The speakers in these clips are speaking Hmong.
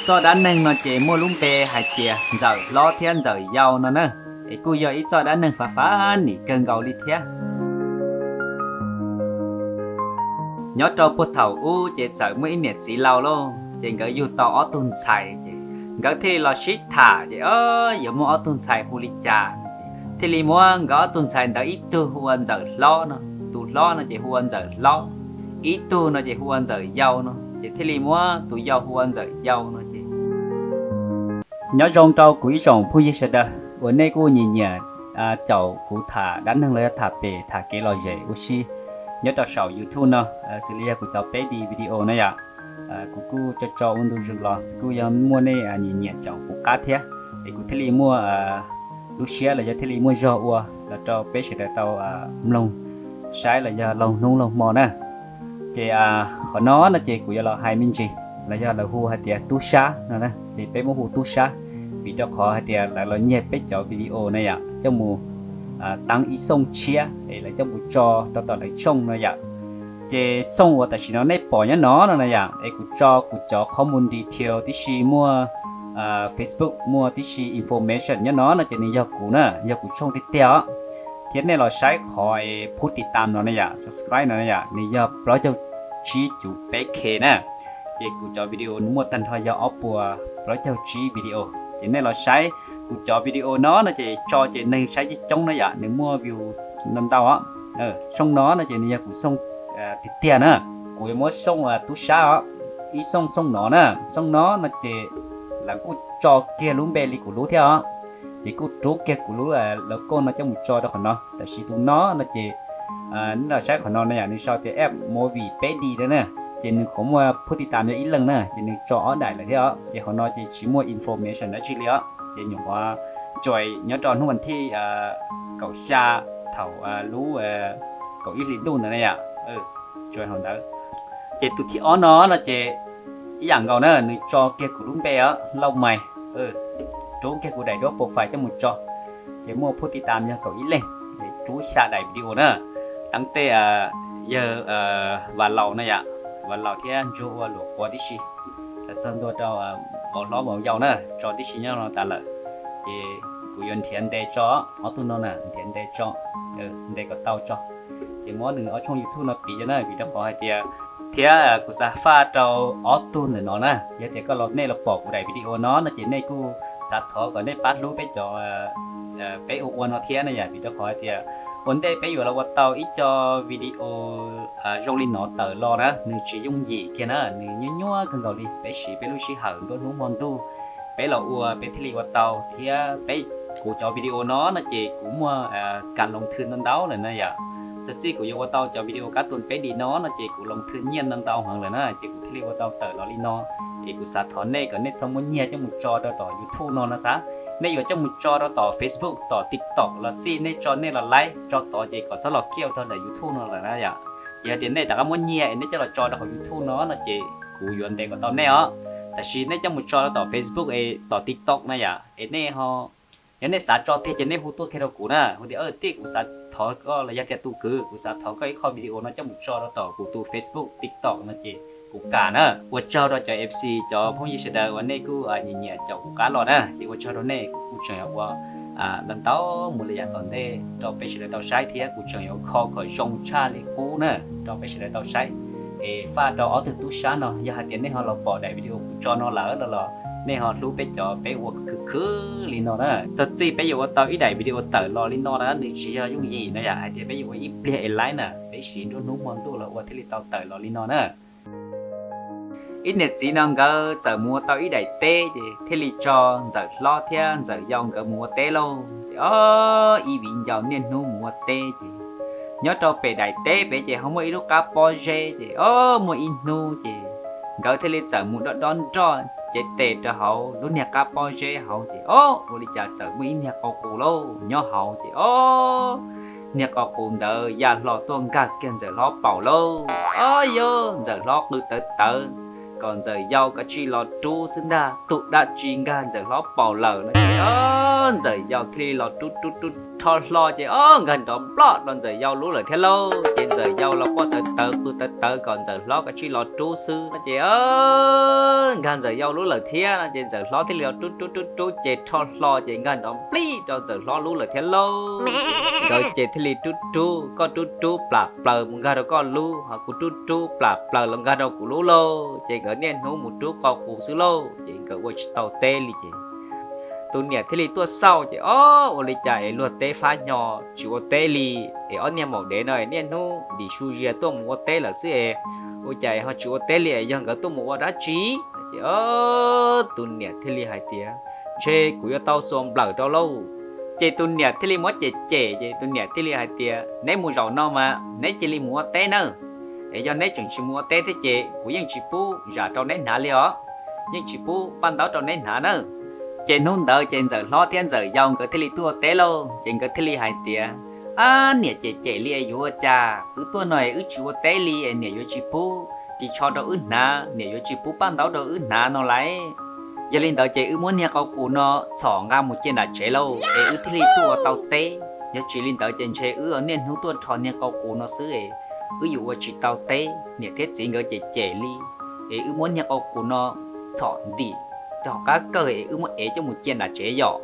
Txoj dab neeg no ces muaj lub npe hais tias Ntxawm Hlob thiab Ntxawm Yau no na, es kuj yog ib txoj dab neeg fav fav nim kawg nkaus li thiab. Nyob rau puag thaum ub ces txawm muaj ib niam txiv laus lauj, ces nkawd yug tau ob tug ntxhais, ces nkawd thiaj li los sib tham ces yuav muaj ob tug ntxhais hu li cas, thiaj li muab nkawd ob tug ntxhais ntawd ib tug hu ua Ntxawm Hlob no, tus hlob no ces hu ua Ntxawm Hlob, ib tug no ces hu ua Ntxawm Yau no, ces thiaj li muab tus yau hu ua Ntxawm Yau no ces. Nyob zoo rau kuv ib tsoom phooj ywg sawv daws uas nej kuj nyiam nyiam caum kuv tham dab neeg los yog tham pem tham kev lom zem ua si nyob rau saum YouTube no, xws li yog kuv cov peb D video na yom. Kuv kuj tso tso ua ntu zus los kuj yog muaj nej nyiam nyiam caum kuv qab thiab, es kuv thiaj li muaj lub siab los yog thiaj li muaj zog ua los rau peb sawv daws tau mloog saib los yog laug hnub laug hmo na. Ces qhov no no ces kuv yuav los hais me ntsis los yog lawv hu hais tias tub sab no, ces peb muab hu tub sab vim rau qhov hais tias lawv los nyiag peb cov video na yom, coj mus taab ib xooj tshiab es lawv coj mus tso rau tom lawv tshooj no yom. Ces tshooj uas tam sim no nej pom nyob no no na yom, es kuv tso kuv cov qhov mus detail tib si, muaj Facebook, muaj tib si information nyob no no ces nws yog kuv na, yog kuv tshooj tiag tiag os. Thiab nej los saib qhov phu tiv tam no na yom, subscribe no na yom, nws yog plaub caug tsib cuv peb K na. Ces kuv cov video nws muaj tag nrho yog ob puas plaub caug tsib video. Ces nej los saib kuv cov video no no ces tso ces neeg saib coob coob na yom, nws muaj view ntau ntau os. Tshooj no no ces nws yog kuv tshooj tiag tiag na. Kuv yuav muab tshooj tub sab os, ib xooj xooj no na, xooj no no ces lawv kuj tso kiag lub npe li kuv lub thiab os. Ces kuj rub kiag kuv lub logo no coj mus tso rau qhov no, tab sis tus no no ces nej los saib qhov no na yom, nws sau tias app movie peb D na na. Ces nws qhuav muaj phu tiv tam yog ib leeg na, ces nws tso ob daim lawm thiab os. Ces qhov no ces tsis muaj information dab tsi li os. Ces nyuam qhuav tso nyob rau hnub vas thij kaum xya thaum lub kaum ib hlis ntuj ntawd na yom, tso hauv ntawd. Ces tus thib ob no no ces ib yam nkaus na, nws tso kiag kuv lub npe os, Lauj Mais, rub kiag kuv daim duab profile coj mus tso. Ces muaj phu tiv tam yog kaum ib leeg, rub xya daim video na. Teeb tej yawg Vas Laus na yom, Vas Laus thiab Ntsuag ua luam quas tib si, los txog ntua rau Vauv Hlob Vauv Yau na, tso tib si nyob no tas lawm. Ces kuv yuav nrhiav nte tso, ob tug no na nrhiav nte tso, nte kom tau tso. Ces muab nws ob tshooj YouTube no piv rau na, vim rau qhov hais tias, thiab kuv xav faj rau ob tug ntawm no na, yog tias koj los nej los pom kuv daim video no no ces nej kuj xav thov kom nej pab hlub peb cov, peb ua ua no thiab na yom, vim rau qhov hais tias ua ntej peb yuav los ua tau ib co video zoo li no tawm los na, nws tsis yooj yim kiag na, nws nyuaj nyuaj kawg nkaus li. Peb siv peb lub sij hawm nruab hnub hmo ntuj peb los ua peb thiaj li ua tau thiab. Peb, kuv cov video no no ces kuv muaj kas loo thwj ntau ntau lawm na yom. Txog txij kuv yuav ua tau cov video kab tus peb D no no ces kuv loo thwj nyiaj ntau ntau heev lawm na, ces kuv thiaj li ua tau tawm los li no. Es kuv xav thov nej kom nej txhob muab nyiag coj mus tso rau tom YouTube no no xav. Nej yuav coj mus tso rau tom Facebook, tom TikTok los xij, nej tso nej los laib tso tod ces kom txhob los kiaj tau ntawm YouTube no lawm na yom. Ces yog tias nej rov qab muab nyiag es nej coj los tso rau hauv YouTube no no ces kuv yuav ntes kom tau nej os. Tab sis nej coj mus tso rau tom Facebook es tom TikTok na yom, es nej, yog nej xav tso tiag ces nej hu tuaj kiag rau kuv na, hu tias tij kuv xav thov koj los yog tias tus kwv kuv xav thov koj ib qho video no coj mus tso rau tom kuv tus Facebook, TikTok no ces kuv kam na. Ua tsaug rau cov FC, cov phooj ywg sawv daws uas nej kuj nyiam nyiam caum kuv qab los na, ces ua tsaug rau nej, kuv kuj tseem yuav ua ntau ntau mus li yav tom ntej rau peb sawv daws tau saib thiab kuv tseem yuav kho kom zoo tshaj li qub na rau peb sawv daws tau saib. Es faj rau ob tug tub sab no, yog hais tias nej ho los pom daim video kuv tso no lawm los los nej ho hlub peb cov peb ua khwv khwv li no na. Txog txij peb yuav ua tau ib daim video tawm los li no na, nws tsis yog yooj yim na yom, hais tias peb yuav ua ib pliag es laib na, peb siv nruab hnub hmo ntuj los ua thiaj li tau tawm los li no na. Ib niam txiv no nkawd txawm mus ua tau ib daim teb ces thiaj li tso Ntxawm Hlob thiab Ntxawm Yau nkawd mus ua teb lauj. Ces o, ib viv ncaus niaj hnub mus ua teb ces nyob rau pem daim teb pem ces ho muaj ib lub qab pob zeb ces o, muaj ib hnub ces nkawd thiaj li txawm mus dob dob nroj cev tes rau hauv lub niag qab pob zeb hauv ces o, ua li cas txawm muaj ib niag qau qus lauj nyob hauv ces o, niag qau qus ntawd ya hlo tuaj nkag kiag Ntxawm Hlob paum lauj. O, yog Ntxawm Hlob qw tawv tawv kom Ntxawm Yau kav tsij los rub xwb ntag, tus dab tsi nkag Ntxawm Hlob paum lawm no ces o, Ntxawm Yau thiaj li los rub rub rub rho hlo ces o nkag nrov nploj rau Ntxawm Yau lub lawm thiab lauj. Ces Ntxawm Yau los quaj tawv tawv qw tawv tawv kom Ntxawm Hlob kav tsij los rub xwb no ces nkag Ntxawm Yau lub lawm thiab no ces Ntxawm Hlob thiaj li los rub rub rub rub ces rho hlo ces nkag nrov nplij rau Ntxawm Hlob lub lawm thiab lauj. Nkawd ces thiaj li rub rub, koj rub rub plam plaws mus nkag rau koj lub, ho kuv rub rub plam plaws los nkag rau kuv lub lauj. Ces nkawd niaj hnub mus rub qau qus xwb lauj, ces nkawd ua tsis tau teb li ces tus niam thiaj li tuaj xauj ces o ua li cas es luag teb fab hnyo tsis ua teb li, es ob niag maum dev no niaj hnub ntim su zias tuaj mus ua teb lawm xwb es ua cas ho tsis ua teb li es yog nkawd tuaj mus ua dab tsi? Ces o tus niam thiaj li hais tias ntshe kuv yuav tau xuas nplawm rau lauj. Ces tus niam thiaj li muab cem cem ces tus niam thiaj li hais tias neb mus zaum no mas neb cia li mus ua teb nawb, es yog neb tseem tsis mus ua teb thiab ces kuv yeej tsis pub zam rau neb hnav li os, yeej tsis pub paj ntaub rau neb hnav nawb. Ces hnub ntawd ces Ntxawm Hlob thiab Ntxawm Yau nkawd thiaj li tuaj ua teb lauj, ces nkawd thiaj li hais tias ab niam cem cem li es yuav ua cas, wb tuaj no es wb tsis ua teb li es niam yuav tsis pub ris tsho rau wb hnav, niam yuav tsis pub paj ntaub rau wb hnav no lauj. Yog li ntawd ces wb muab niag qau qus no txhom nqa mus cia nram tsev lauj, es wb thiaj li tuaj ua tau teb. Yog tsis li ntawd ces ntshe wb niaj hnub tuaj rho niag qau qus no xwb es wb yuav ua tsis tau teb, niam thiab txiv nkawd cem cem li, es wb muab niag qau qus no txhom ntim rau hauv qab kawg es wb muab ev coj mus cia nram tsev yom.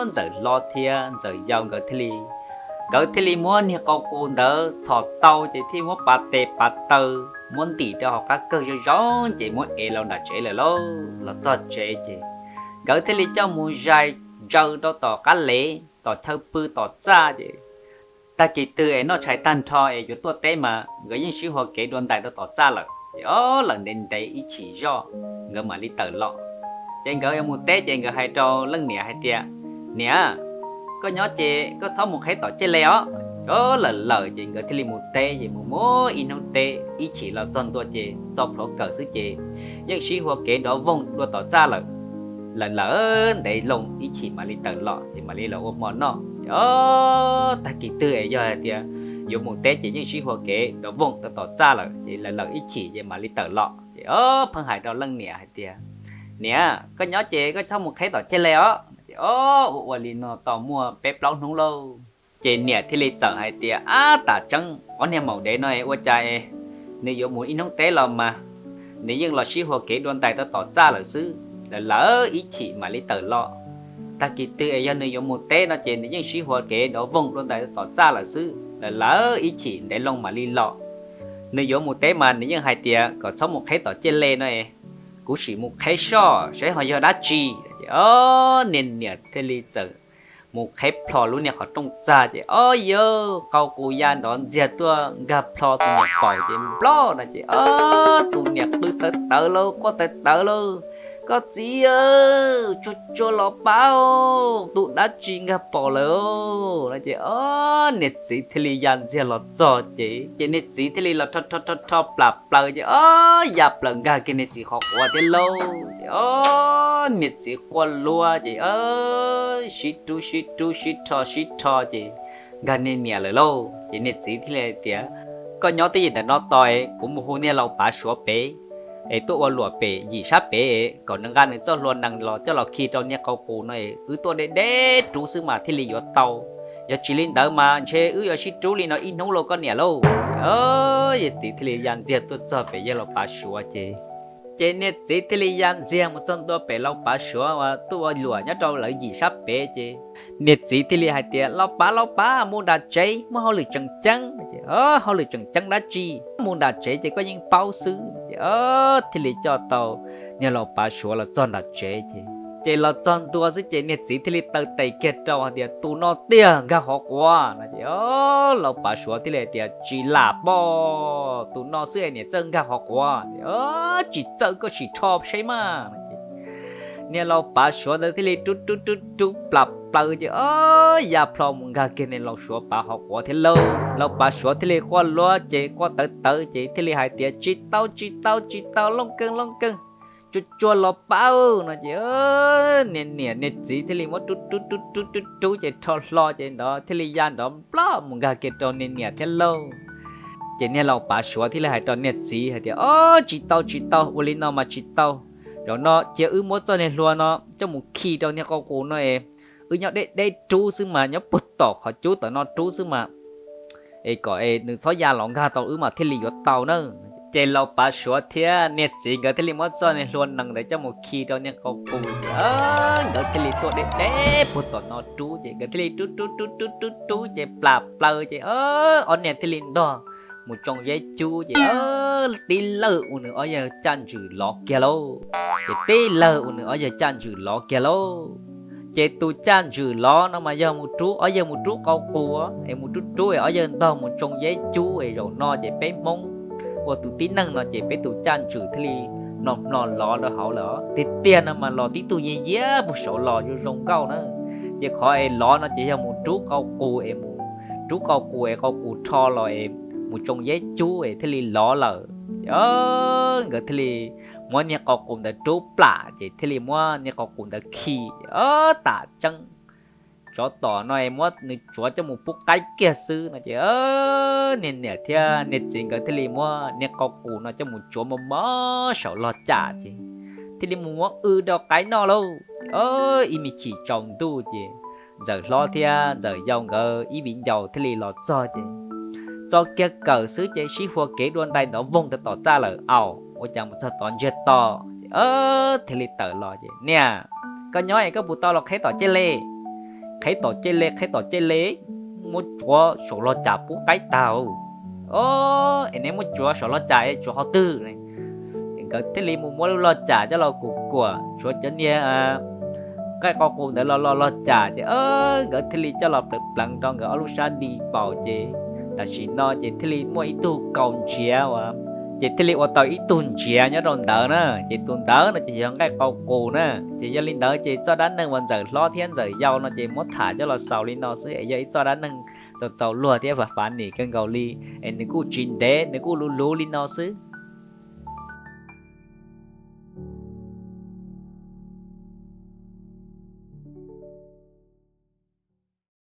Ntxawm Hlob thiab Ntxawm Yau nkawd thiaj li, nkawd thiaj li muab niag qau qus ntawd txhom tau ces thiaj muab pav tes pav taw muab ntim rau hauv qab kawg zoo zoo ces muab ev los nram tsev lawm lauj. Los txog tsev ces nkawd thiaj li coj mus zais ntsaws rau tom qab lev tom chaw pw tom txaj ces tag kis twg es noj tshais tag nrho es yuav tuaj teb mas nkawd yeej sib hua kev dua ntais rau tom txaj lawm ces o lawm ntev ntev ib chim zoj nkawd mam li tawm los. Ces nkawd yuav mus teb ces nkawd hais rau leej niam hais tias niam, koj nyob ces koj txhob mus qheb tom ciaj le os. O lawm lawm ces nkawd thiaj li mus teb ces mus mus ib hnub teb ib chim los txog ntua ces txog plhuav kawm xwb ces yeej sib hua kev nrov voog dua tom txaj lawm. Lawm lawm ntev loo ib chim mam li tawm los ces mam li los ua hmo noj ces o tag kis twg es yog hais tias yuav mus teb ces yeej sib hua kev nrov voog dua tom txaj lawm ces lawm lawm ib chim ces mam li tawm los ces o pheej hais rau leej niam hais tias niam, koj nyob ces koj txhob mus qheb tom ciaj le os. Ces o ua ua li no tau muaj peb plaub hnub lauj. Ces niam thiaj li txawm hais tias ab tam tseeb ob niag maum dev no es ua cas es nws yuav mus ib hnub teb los mas nws yeej los sib hua kev dua ntais rau tom txaj lawm xwb, lawm lawm ib chim mam li tawm los. Tag kis twg es yog nws yuav mus teb no ces nws yeej sib hua kev nrov voog dua ntais rau tom txaj lawm xwb, lawm lawm ib chim ntev loo mam li los. Nws yuav mus teb mas nws yeej hais tias kom txhob mus qheb tom ciaj le no es kuv sim mus qheb soj saib ho yog dab tsi. Ces o niag niam thiaj li txawm mus qheb plho lub niag qhov rooj txag ces o yawg qau qus ya nrov ntxiag tuaj nkag plho tus niam paum ces nploj no ces o tus niam qw tawv tawv lauj, quaj tawv tawv lauj, koj txiv, tsuag tsuag los pab, tus dab tsi nkag paum lawm no ces o niag txiv thiaj li ya ntxiag los txog ces ces niag txiv thiaj li los rho rho rho rho plam plaws ces o ya plaws nkag kiag niag txiv qhov quav thiab lauj. Ces o niag txiv quaj luab ces sib rub sib rub sib rho sib rho ces nkag niag niam lawm lauj. Ces niag txiv thiaj li hais tias koj nyob twj ywm ntawm no tos es kuv mus hu niag laus pav suav pem es tuaj ua luam pem yim sab pem kom nws nqa nws txoj hlua nees los coj los khi rau niag qau qus no es wb tuaj deb deb rub xwb mas thiaj li yuav tau. Yog tsis li ntawd mas ntshe wb yuav sib rub li no ib hnub lauj koj niam lauj. Yawg txiv thiaj li ya ntxiag tuaj txog pem yawg laus pav suav ces ces niag txiv thiaj li ya ntxiag mus txog ntua pem laus pav suav uas tuaj ua luam nyob rau lawv yim sab pem ces niag txiv thiaj li hais tias laus pav, laus pav, mus nram tsev muaj hauj lwm tseem ceeb. Hauj lwm tseem ceeb dab tsi, mus nram tsev ces koj yeej paub xwb. Ces thiaj li coj tau niag laus pav suav los txog nram tsev ces ces los txog ntua xwb ces niag txiv thiaj li taw tes kiag rau hais tias tus no tiag nkag qhov quav no ces laus pav suav thiaj li hais tias tsis lam pom, tus no xwb es niam txawj nkag qhov quav, tsis txawj koj sim rho saib mas. Niag laus pav suav ntawd thiaj li rub rub rub rub plam plaws ces ya plho mus nkag kiag niag laus suav pav qhov quav thiab lauj. Laus pav suav thiaj li quaj luab ces quaj tawv tawv ces thiaj li hais tias tsis tau tsis tau tsis tau, looj keej looj keej, tsuag tsuag los pab no ces niag niam niag txiv thiaj li muab rub rub rub rub rub rub ces rho hlo ces nrov thiaj li ya nrov nploj mus nkag kiag rau niag niam thiab lauj. Ces niag laus pav suav thiaj li hais rau niag txiv hais tias o tsis tau tsis tau, ua li no mas tsis tau. Zaum no cia wb muab txoj niag hlua no coj mus khi rau niag qau qus no es wb nyob deb deb rub xwb mas, nyob puag tom qhov cub tom no rub xwb mas, es kom es nws txhob ya los nkag tau wb mas thiaj li yuav tau na. Ces Laus Pav Suav thiab niag txiv nkawd thiaj li muab txoj niag hlua nees ntawd coj mus khi rau niag qau qus ces nkawd thiaj li tuaj deb deb puag tom no rub ces nkawd thiaj li rub rub rub rub rub rub ces plam plaws ces ob niag thiaj li ntog mus tsoo zeb cub ces tib lawg ua nws ob yawg caj ntswm lov kiag lauj. Ces tib lawg ua nws ob yawg caj ntswm lov kiag lauj. Ces tus caj ntswm lov no mas yog mus rub, ob yawg mus rub qau qus es mus rub rub es ob yawg ntog mus tsoo zeb cub es zaum no ces peb Hmoob ua tus tib neeg no ces peb tus caj ntswm thiaj li mlo hmo lov rau hauv lawm. Tiag tiag no mas los tib tug yias yias puag saud los zoo zoo nkauj na. Ces qhov es lov no ces yog mus rub qau qus es mus rub qau qus es qau qus rho los es mus tsoo zeb cub es thiaj li lov lawm. Ces nkawd thiaj li muab niag qau qus ntawd rub plam ces thiaj li muab niag qau qus ntawd khi. Tam tseeb tsov tom no muab nws tsuav coj mus pub qaib kiag xwb no ces niag niam thiab niag txiv nkawd thiaj li muab niag qau qus no coj mus tsuav mos mos saum log cam ces thiaj li mus muab w rau qaib noj lauj. Ib me chim tsaus ntuj ces ntxawm hlob thiab ntxawm yau nkawd ib viv ncaus thiaj li los txog ces txo kiag kawm xwb ces sib hua kev dua ntais ntov voog rau tom txaj lawm. Au, ua cas mus txog tod ntsiag to ces thiaj li tawm los ces, niam, koj nyob es koj puas tau los qheb tom cej le? Qheb tom cej le, qheb tom cej le, muab tsuav saum log cam pub qaib tag. Au, es neb muab tsuav saum log cam es tsuav qhov twg? Ces nkawd thiaj li mus muab lub log cam coj los kuam kuam tsuav cov niag nqaij qau qus ntawd los los log cam ces nkawd thiaj li coj los pleev pleev rau nkawd ob lub sab di paum ces tam sim no ces thiaj li muaj ib tug kaus ntsiav uas, ces thiaj li ua tau ib tug ntsiav nyob rau ntawd na. Ces tus ntawd no ces yog nqaij qau qus na. Ces yog li ntawd ces txoj dab neeg uas ntxawm hlob thiab ntxawm yau no ces muab tham coj los xaus li no xwb es yog ib txoj dab neeg txaus txaus luag thiab fav fav nim kawg nkaus li, es nws kuj tsis ntev, nws kuj luv luv li no xwb.